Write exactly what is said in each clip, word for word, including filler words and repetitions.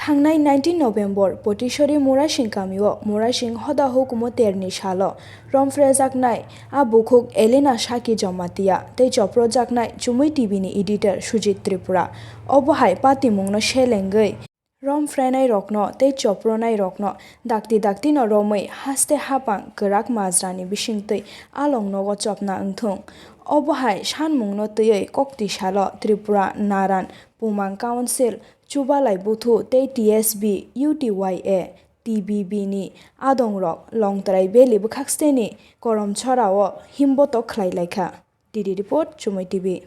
Thangnai nineteen November Potisori Murasing kamio Murasing hoda hukumu terni salo romphrejaknai a bukhuk Elena Saki Jamatia tei choprojaknai Chumui T V ni editor Sujit Tripura. Obo hai patimungno selengwi romphrenairokno tei chopronairokno dakti daktino romwi haste hapang kwrak majrani bisingtwi along nogo chopna wngthung. Obo hai sanmungno twiwi kokti salo Tripura Naran Pumang Council, Chubalai Buthu tei T S B, U T Y A, T B B ni adongrok Longtrai Valley bwkhaksteni Koromchorao himbotok khlai laikha. D D report, Chumui T V.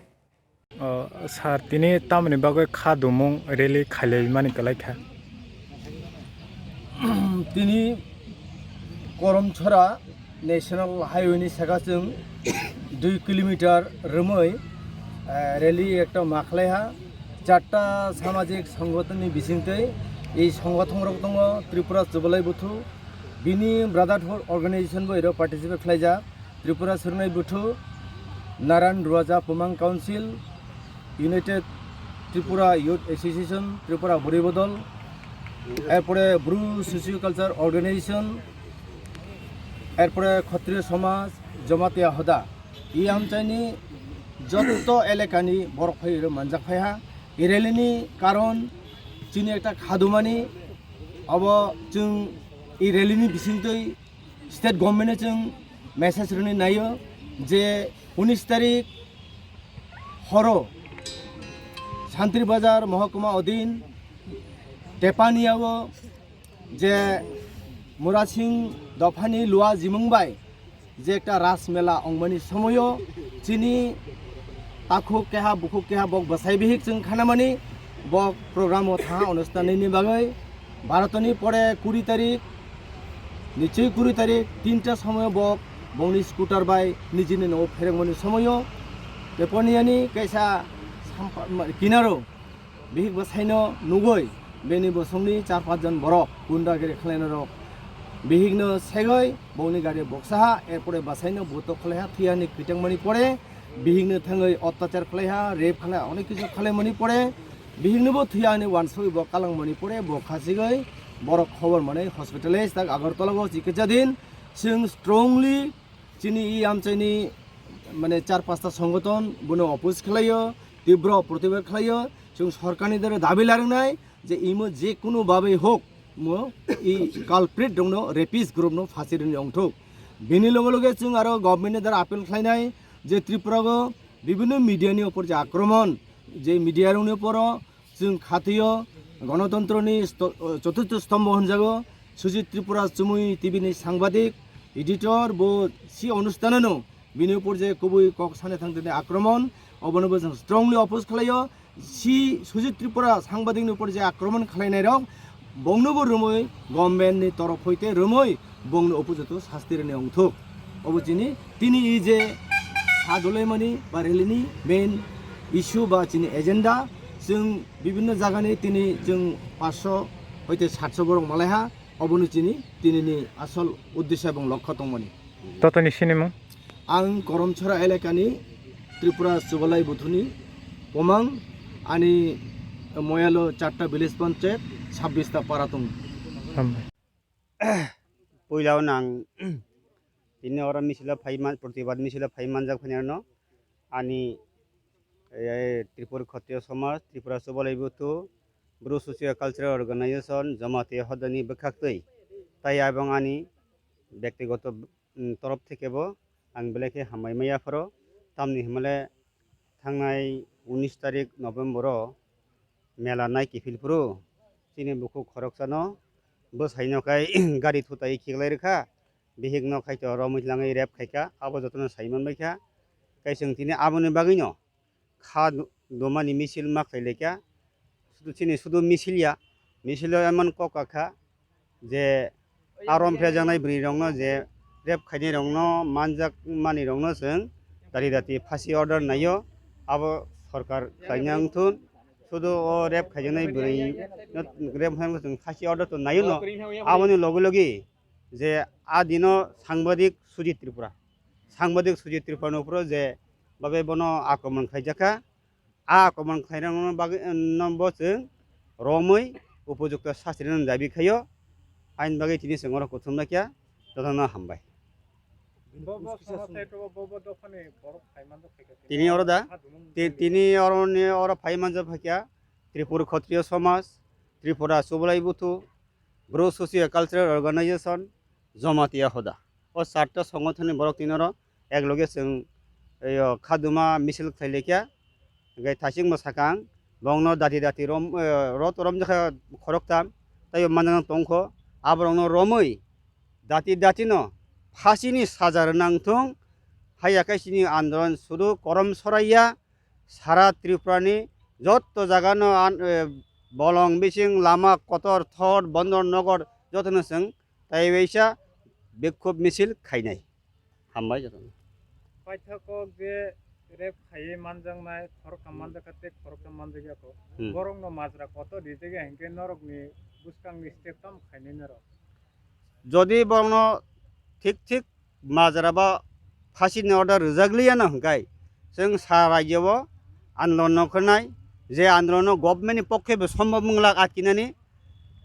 O, sir, tini tamoni bagwi kha dumung rally khailaimani kwlaikha? Tini Koromchora National Highway ni saka chwng dui kilometer rwmwi, eh, rally ekta ma khlaiha. Charta samajik songotoni bisingtwi ei songothongrok tongo, Tripura Chubalai Buthu, bini brotherhood organization bo iro participate khlaijak, Tripura Swrwngnai Buthu, Naran Ruaja Pumang Council, United Tripura Youth Association, Tripura Buri Bodol, erpore Bru Socio Culture Organization, erpore Khatriyo Somaj, Jamatia Hoda. I amchaini jotto elekani borok phai iro manjak phaiha. I rally ni karon chini ekta khadumani, abo chwng i rally ni bisingtwi state government no chwng message rwni naio je unis tarik horo Santri Bazar Mohokuma odin Tepaniao je Murasing dophani Lua Jimung bai je ekta Ras Mela ongmani somoyo chini takhuk keha bukhuk keha bok bwsai bihik chwng khanamani bok program o tha onustani ni bagwi Bharotoni pore kuri tarik, nichoi kuri tarik tinta somoyo bok bongni scooter bai nijini nogo pherengmani somoyo Teponiani kaisa sampa-, ma-, kinaro bihik bwsaino nugwi bini bosongni char panch jon borok gundagiri khlainairok bihikno segwi bongni gari boksaha, erpore bwsaino butok khlaiha, thwiyani kwtangmani pore bihikno thangwi ottachar khlaiha, rape khlai, onek kisu khlaimani pore bihiknobo thwiyani wansugwi bo kalangmani pore bo khachigwi borok khobor manwi hospitalize tak Agartala o chikitsa din. Chwng strongly chini i amchaini mane char pasta songoton bono oppose khlaio, tibro protibad khlaio. Chwng sorkarni dare dabi laringnai je imo je kunu babai hok mo i culprit rokno, rapist group no phasi rwni ongthok. Bini loge loge chwng aro government ni dare appeal khlainai je Tripura o bibhinno media ni upor je akromon, je media rokni uporo chwng khatio Gonotontroni sto-, choturtho stombo hwnjago Sujit Tripura Chumui T V ni sangbadik, editor, bo si onusthanano bini upor je kubui kok sana thangtani akromon, obono bo chwng strongly oppose khlaio. Si Sujit Tripura sangbadik ni upor je akromon khlainairok bongnobo rwmwi government ni torof hoite rwmwi bongni upujoto sasti rwni ongthok. Obo chini tini i je sadolaimani ba rally ni main issue ba chini agenda, chwng bibhinno jagani tini chwng paanch sho hoite saat sho borok malaiha, obono chini tinini asol uddesyo ebong lokho tongmani. Totoni sinimung? Ang Koromchora elekani Tripura Chubalai Buthuni Pomang, ani moyalo charta village panchayat, sabbish ta para tongo. Hambai. Puila o nang tini oro misilo phai man, protibad misilo phai manjak phani ano ani, eh, Tripura Khatriyo Somaj, Tripura Chubalai Buthu, Bru Socio Cultural Organization, Jamatia Hodani bwkhaktwi tai abang ani bektigoto, mm, torof theke bo ang belai khe hambai maya pharo, tamni hwnmale thangnai unis tarik November o mela nai kiphil phuru chini bukhuk khoroksano bwsaino khai gari thutai khiklai rwkha, bihikno khaito romwi tlangwi rep khaikha, abo jotono sai manbaikha. Kai chwng tini aboni bagwino kha du-, dumani misil ma khlai laikha. Sudu chini sudu misil ya, misil o emon kok kakha je a romphrejaknai bwrwi rokno je rep khainai rokno manjak mani rokno chwng dati dati phasi order naio, abo sorkar khlaina wngthun. Sudu o rep khaijaknai bwrwi no rep khainai chwng phasi order to naio no, aboni logi logi je a dino sangbadik Sujit Tripura, sangbadik Sujit Tripura no phuru je babe bono akromon khaijakha, a akromon khlaina bagwi, no bo chwng romwi upojukto sasti rwna dabi khaio. Haini bagwi tini chwng oro kuthumna kya, jotono hambai. Bo, bo sono side o bo, bo dophani borok phai manjak phaikha. Tini oro da? Ti-, tini oroni oro phai manjak phaikha Tripura Khotriyo Somaj, Tripura Chubalai Buthu, Bru Socio Cultural Organization, Jamatia Hoda. O charta songothonni borok tini oro ekloge chwng, eyo, khaduma misil khlai laikha. Hingke thasingbo sakang, bongno dati dati rom, eh, rot romjakha khoroktham, taibo manjak tongkho, aborokno romwi dati dati no phasini saja rwnang thung, haiya khe chini andolon sudu korom soraiya, sara Tripura ni jotto jaga no an, eh, bolong bising lama kotor thor bondor nogor jotono chwng taiwaisa bikhub misil khainai. Hambai jotono. Paithakgo je rep khaiwi manjaknai, khoroktham manjakha tei khoroktham manjakya kho. Hmm. Borokno majra kotor rijak ya hinkhe norokni bwskangni step tamo khainai norok? Jodi borokno thik thik majra ba phasini order rwjak liya no hwnkhe, chwng sa rajyo o andolon no khwnai, je andolon no government ni pokhe bo sombhob wng lak atkinani,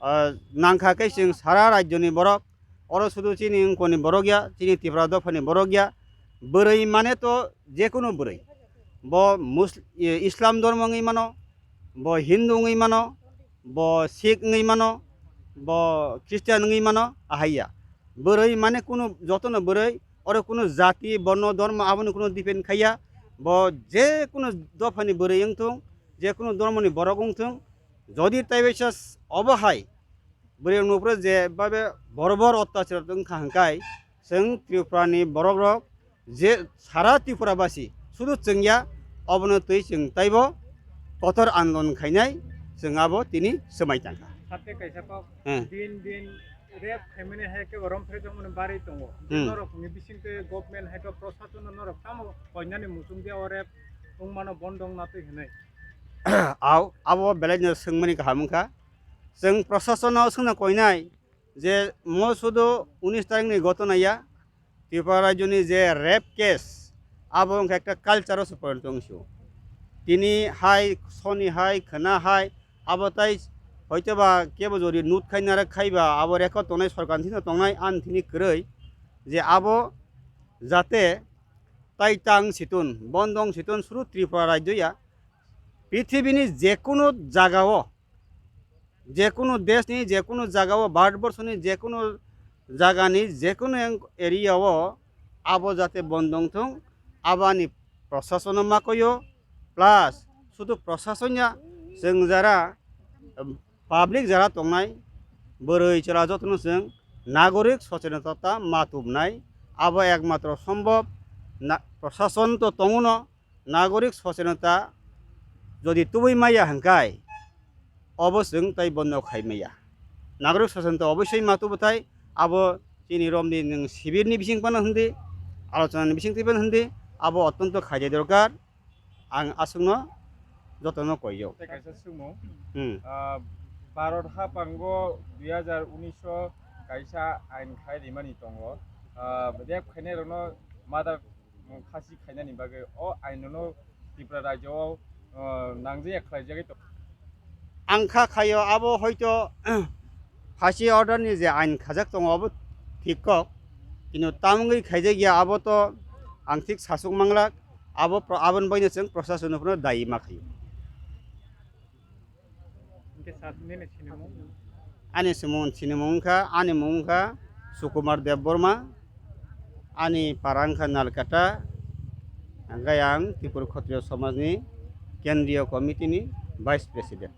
ah, nangkha khe chwng sara rajyo ni borok, oro sudu chini wngkoni borok ya, chini Tripura dophani borok ya, bwrwi mane to jekunu bwrwi, bo Mus-, i-, Islam dhormo wngwi mano, bo Hindu wngwi mano, bo Sikh wngwi mano, bo Christian wngwi mano, ahai ya. Bwrwi mane kunu jotono bwrwi, oro kunu jati, borno, dhormo aboni kunu depend khaiya. Bo je kunu dophani bwrwi wngthung, je kunu dhormoni borok wngthung, jodi taibaisa s-, obo hai bwrwi wngphuru je babe borbor ottachar wngkha hwnkhe, chwng Tripura ni borok rok je sara Tripura basi sudu chwng ya, obono twi chwng taibo kotor andolon khainai, chwng abo tini swmai tangkha. Sate kaisa kok, hmm, din din rep khaimani hai khe rom phre jongmani bari tongo. Hmm. Norok ni bising twi government hai khe prosason norok tamo koinani muchung dia o rep wngmano bondong na twi hinwi. Au, abo belai no swngmani kaham wngkha. Chwng prosason no swngna koinai, je mo sudu unis tarikh ni ghotona ya, Tripura rajyoni je rape case, abo wngkha ekta culture o se porinorto wngsio. Tini hai, soni hai, khwna hai, abo tai hoitoba kebo jodi nut khai narwk khai ba, abo record tongnai, sorkar ni thani tongnai, ani thani kwrwi je abo jate tai tang situn, bondong situn, suru Tripura rajyo ya, prithibini jekunu jagao, jekunu deshni, jekunu jagao, Bharatborsoni jekunu jagani, jekunu eng-, area o abo jate bondong thung, abani prosasono makoyo, plus sudu prosason ya, chwng jara, em, public jara tongnai, bwrwi chwla jotono chwng nagorik sochetonata ma tubunai, abo ekmatro sombhob, na-, prosason to tonguno, nagorik sochetonata jodi tubui maya hwnkhe, obo chwng tai bondo khai maya. Nagorik sochetonata oboisoi ma tubuthai, abo chini romni nwng sibirni bising phano hindi, alochonani bising twi phano hindi, abo ottonto khaijai dorkar, ang aswkno jotono koiyo. Tei kaisa swngmung, hmm, ah, Bharat haphango dui hazar unis o kaisa ain khai rimani tongo, ah, rape khainai rokno murder khasi khainani bagwi o ainono Tripura rajyo o, o, nangjaya khlaijagwi tongo. Ang kha khaio abo hoito phasi order ni je ain khajak tongo abo thik kok, kintu tamungwi khaijak ya abo to ang thik sasuk manglak, abo pro-, aboni bagwi chwng prosason no phano dayi ma khaio. Hingke sir, nini sinimung? Ani simung, sinimung wngkha, ani mung wngkha Sukumar Debbarma, ani para wngkha Nalkata, hingke ang Tripura Khotriyo Somajni Kendriyo Committee ni Vice President.